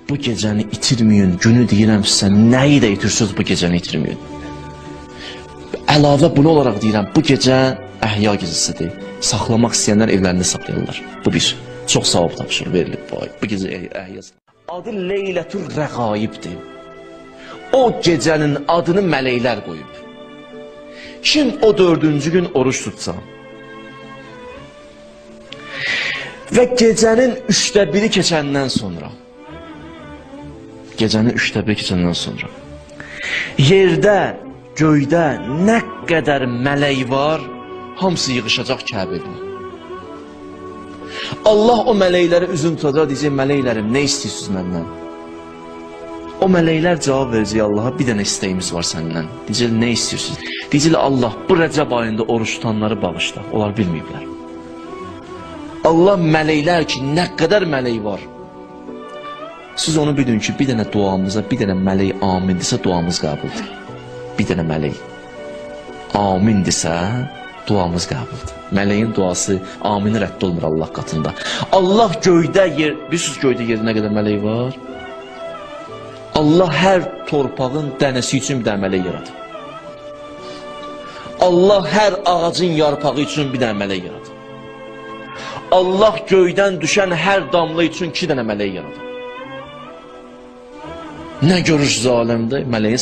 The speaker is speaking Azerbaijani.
Bu gecəni itirməyin, günü deyirəm sizə, nəyi də itirsiniz, bu gecəni itirməyin. Əlavə bunu olaraq deyirəm, bu gecə əhya gecəsidir. Saxlamaq istəyənlər evlərində saxlayırlar. Bu bir. Çox savab tapşırır, verilib bu ay. Bu gecə əhya. Adı Leylətur Rəqaibdir. O gecənin adını mələklər qoyub. Kim o dördüncü gün oruç tutsa və gecənin 1/3 keçəndən sonra, gecənin 1/3 keçəndən sonra yerdə, göydə nə qədər mələk var, hamısı yığışacaq Kəbəyə. Allah o mələklərə üzün tutacaq, deyəcək, mələklərim, nə istəyirsiniz məndən? O mələklər cavab verəcək Allaha, bir dənə istəyimiz var səndən. Deyəcək, nə istəyirsiniz? Deyəcək, Allah, bu Rəcəb ayında oruç tutanları bağışla. Onlar bilməyiblər. Allah mələklər ki, nə qədər mələk var. Siz onu bilin ki, bir dənə duamıza, bir dənə mələk amin desə, duamız qəbuldur. Bir dənə mələk amin desə, duamız qəbuldur. Mələyin duası amini rədd olmur Allah qatında. Allah göydə yer, bilirsiniz göydə yerdə nə qədər mələk var? Allah hər torpağın dənəsi üçün bir dənə mələk yaradır. Allah hər ağacın yarpağı üçün bir dənə mələk yaradır. Allah göydən düşən hər damla üçün 2 dənə mələk yaradır. Nə görürsünüz aləmdə? Mələyin